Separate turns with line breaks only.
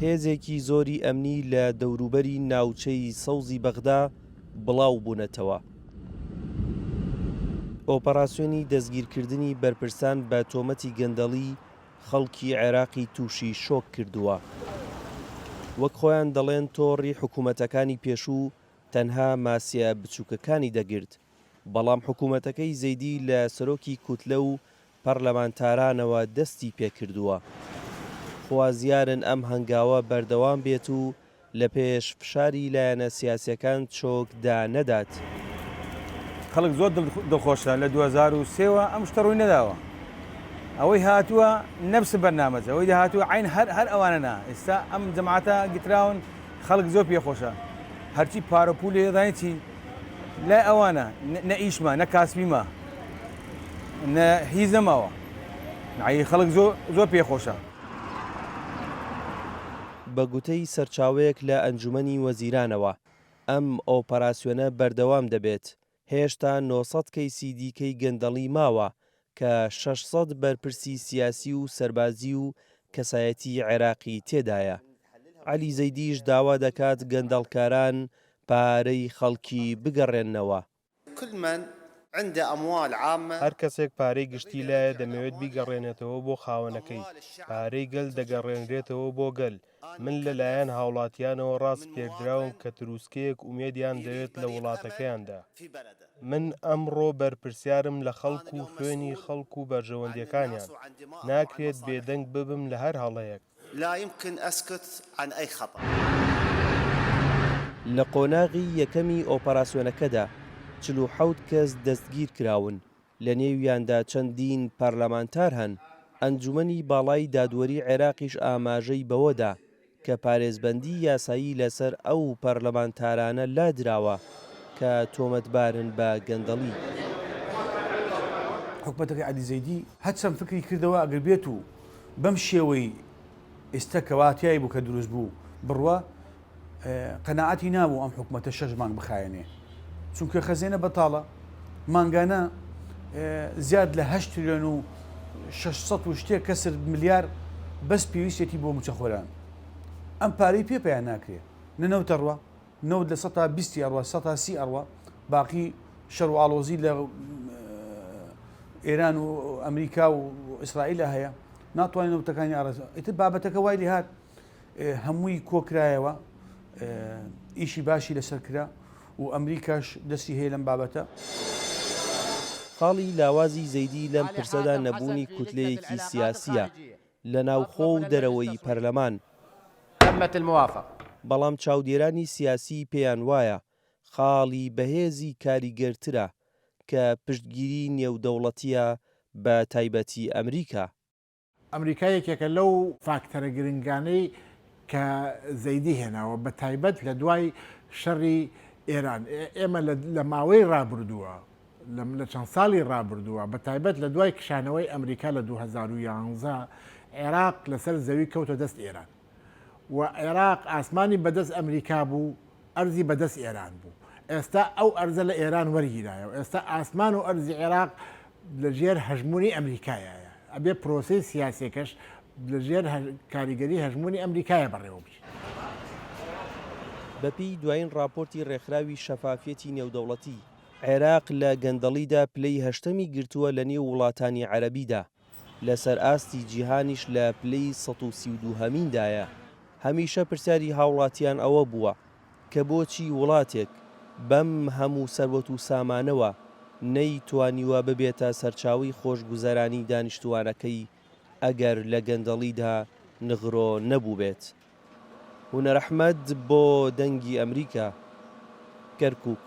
هێزێکی زۆری ئەمنی لە دەوروبەری ناوچەی سەوزی بەغدا بڵاوبوونەتەوە. ئۆپەراسیۆنی دەستگیرکردنی بەرپرسان بە تۆمەتی گەندەڵی خەڵکی عێراقی تووشی شۆک کردووە. وەک خۆیان دەڵێن تۆڕی حکومەتەکانی پێشوو تەنها ماسیە بچووکەکانی دەگرت، بەڵام حکومەتەکەی زەیدی لە سەرۆکی کوتلە و پەرلەمانتارانەوە دەستی پێکردووە. خوازیارن ئەم هەنگاوە بەردەوام بێت و لە پێش فشاری لایەنە سیاسیەکان چۆک دا نەدات.
خەڵک زۆر دڵخۆشە لە 2003 وە ئەم شتە ڕووی نەداوە ئەوەی هاتووە نەفس بەرنامەجە ئەوەی داهاتوو عین هەر هەر ئەوانە نا ئێستا ئەم جەماعەتە گتراون خەڵک زۆر پێخۆشە هەرچی پارە پول هەیە دانی چی لای ئەوانە نە ئیشما نە کاسبیما نە هیچ نەماوە نعی خەڵک زۆر زۆر پێخۆشە.
بە گوتەی سەرچاوەیەک لە ئەنجومەنی وەزیرانەوە، ئەم ئۆپەراسیۆنە بەردەوام دەبێت، هێشتا 900 کەیسی دیکەی گەندەڵی ماوە کە 600 بەرپرسی سیاسی و سەربازی و کەسایەتی عێراقی تێدایە. عەلی زەیدیش داوا دەکات گەندەڵکاران پارەی خەڵکی بگەڕێننەوە.
كل من عنده اموال عامە.
هەر کەسێک پارەی گشتی لایە دەمەوێت بیگەڕێنێتەوە بۆ خاوەنەکەی، پارەی گەل دەگەڕێنرێتەوە بۆ گەل، من لە لایەن هاوڵاتیانەوە ڕاسپێردراوم کە تروسکەیەک ئومێدیان دەوێت لە وڵاتەکەیاندا. من ئەمڕۆ بەرپرسیارم لە خەڵک و خوێنی خەڵک و بەرژەوەندیەکانیان، ناکرێت بێدەنگ ببم لە هەر هەڵەیەک.
لا يمكن اسكت عن اي خطا.
لە قۆناغی یەکەمی ئۆپەراسیۆنەکەدا 47 کەس دەستگیرکراون، لەنێویاندا چەندین پەرلەمانتار هەن، ئەنجومەنی باڵای دادوەری عێراقیش ئاماژەی بەوەدا کە پارێزبەندی یاسایی لەسەر ئەو پەرلەمانتارانە لادراوە کە تۆمەتبارن بە گەندەڵی.
حکومەتەکەی عەلی زەیدی هەرچەند فکری کردەوە ئەگەر بێت و بەم شێوەی ئیستە کەوا تیای بوو کە دروست بوو بڕوا قەناعەتی نابوو ئەم حکومەتە شەش مانگ بخایەنێ چونکە خەزێنە بەتاڵە مانگانە زیاد لە هەشت تریلیۆن و 600 و شتێک کەسر ملیار بەس پێویستێتی بۆ موچەخۆران ئەم پارەی پێ پەیا ناکرێ نە نەوتە ڕوە نەوت لە سەتا بیستی ئەڕوا سەتا سی ئەڕوا باقی شەڕ و ئاڵۆزی لە ئێران و ئەمریکا و ئیسرائیل هەیە ناتوانێت نەوتەکانی ئارەز ئیتر بابەتەکە وای لێهات هەمووی کۆکرایەوە ئیشی باشی لەسەر کرا و ئەمریکاش دەستی هەیە لەم بابەتە.
خاڵی لاوازی زەیدی لەم پرسەدا نەبوونی کوتلەیەکی سیاسییە لە ناوخۆ و دەرەوەی پەرلەمان. بەڵام چاودێرانی سیاسی پێیان وایە خاڵی بەهێزی کاریگەرترە کە پشتگیری نێودەوڵەتییە بە تایبەتی ئەمریکا.
ئەمریکا یەکێکە لەو فاکتەرە گرنگانەی کە زەیدی هێناوە بە تایبەت لە دوای شەڕی ئێران ئێمە لە ماوەی ڕابردووە لە چەند ساڵی ڕابردووە بە تایبەت لە دوای کشانەوەی ئەمریکا لە 2011 عێراق لەسەر زەوی کەوتە دەست ئێران و عێراق ئاسمانی بەدەست ئەمریکا بوو ئەرزی بەدەست ئێران بوو ئێستا ئەو ئەرزە لە ئێران وەرگیرایەوە ئێستا ئاسمان و ئەرزی عێراق لە ژێر هەژموونی ئەمریکایە ئەبێ پرۆسەی سیاسیەکەش لە ژێر کاریگەری هەژموونی ئەمریکایە بەڕێوە بچێت.
بەپێی دوایین ڕاپۆرتی ڕێکخراوی شەفافیەتی نێودەوڵەتی، عێراق لە گەندەڵیدا پلەی هەشتەمی گرتووە لەنێو وڵاتانی عەرەبیدا، لەسەر ئاستی جیهانیش لە پلەی 132 هەمیندایە. هەمیشە پرسیاری هاوڵاتیان ئەوە بووە کە بۆچی وڵاتێک بەم هەموو سەروەت و سامانەوە نەیتوانیوە ببێتە سەرچاوەی خۆشگوزەرانی دانیشتووانەکەی ئەگەر لە گەندەڵیدا نغرۆ نەبووبێت. هونەر ئەحمەد بۆ دەنگی ئەمریکا، کەرکوک.